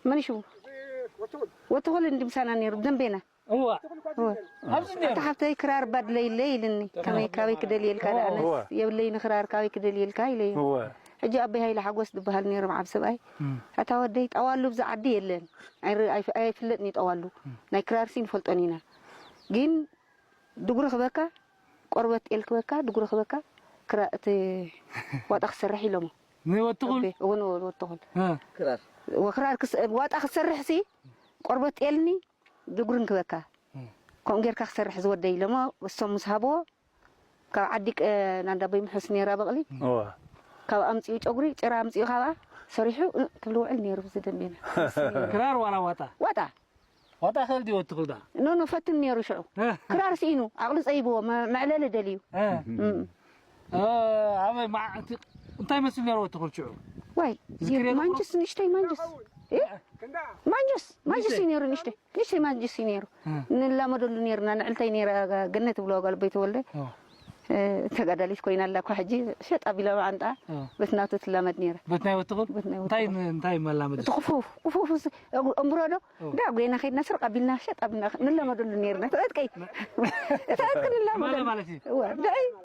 መን ሽሙ? ወትኹል እንዲ ምሳና ነይሩ ብደንቤና። እዋ። እዋ። ኣብዚ ነይሩ። ኣታ ሓብተይ ክራር ባድለይለይ ኢልኒ። ከመይ፣ ካበይ ክደልየልካ ደኣ? ኣነስ እዋ። የብለይኒ ክራር፣ ካበይ ክደልየልካ ኢለዮ። እዋ። ሕጂ ኣበይ ሃይለ ሓጎስ ዝበሃል ነይሩ፣ ዓብ ሰብኣይ። እም። ኣታ ወደይ፣ ጠዋሉ ብዛ ዓዲ የለን። ኣይር-፣ ኣይፍ-፣ ኣይፍለጥን እዩ ጠዋሉ። እም። ናይ ክራርሲ ንፈልጦን ኢና። ግን ድጉሪ ክበካ፣ ቆርበት ጤል ክበካ፣ ድጉሪ ክበካ፣ ክራ-፣ እቲ ዋጣ ክሰርሕ ኢሎሞ። ንወትኹል? እወ፣ ንወትኹል። እ። ክራር። ወክራር ክስ-፣ ዋጣ ክሰርሕ ሲ፣ ቆርበት ጤልኒ፣ ድጉርን ክበካ። እም። ከምኡ ጌርካ ክሰርሕ ዝወደይ ኢሎሞ፣ እሶም ምስ ሃብዎ፣ ካብ ዓዲ ቅ-፣ ናንዳ በይ ምሑስ ነይራ በቕሊ። እዋ። ካብ ኣምጺኡ ጨጉሪ፣ ጭራ ኣምጺኡ ካብኣ ሰሪሑ፣ እ፣ ትብሉ ውዕል ነይሩ ብዚ ደንቤና። ክራር ዋላ ዋጣ? ዋጣ። ዋጣ ክእል ድዩ ወትኹል ደኣ? ኖ፣ ኖ፣ ፈትን ነይሩ ሽዑ። እ። ክራር ስኢኑ፣ ዓቕሉ ጸይብዎ፣ መ-፣ መዕለሊ ደልዩ። እ። እም። እ፣ ኣበይ መዓ-፣ እቲ እንታይ መስል ነይሩ ወትኹል ሽዑ? ዋይ፣ ዝክር የለኩም? ማንጁስ፣ ንእሽተይ ማንጁስ። እ? ማንጁስ፣ ማንጁስ እዩ ነይሩ፣ ንእሽተይ። ንእሽተይ ማንጁስ እዩ ነይሩ። እ። ንላመደሉ ነይርና፣ ንዕልተይ ነይራ፣ ገነት ብለዋ ጓል ኣቦይ ተወልደ። ኦ። እ፣ ተጋዳሊት ኮይና ኣላ እኳ ሕጂ፣ ሸጥ ኣቢላ መዓንጣ፣ ኦ። በቲ ናቱ ትላመድ ነይራ። በቲ ናይ ወትኹል? በቲ ናይ እንታይ ወትኹል። ን-፣ እንታይ መላመዲ? እቲ ክፉፍ፣ ክፉፍ ስ-፣ እጉ-፣ እምብሮ ዶ? ኦ። እንዳ ጓይና ከይድና ስርቅ ኣቢልና፣ ሸጥ ኣቢልና፣ ንላመደሉ ነይርና። ተወጥቀይ። ተወጥቂ ንላመደሉ። ማለ ማለት እዩ። እወ፣ ደይ።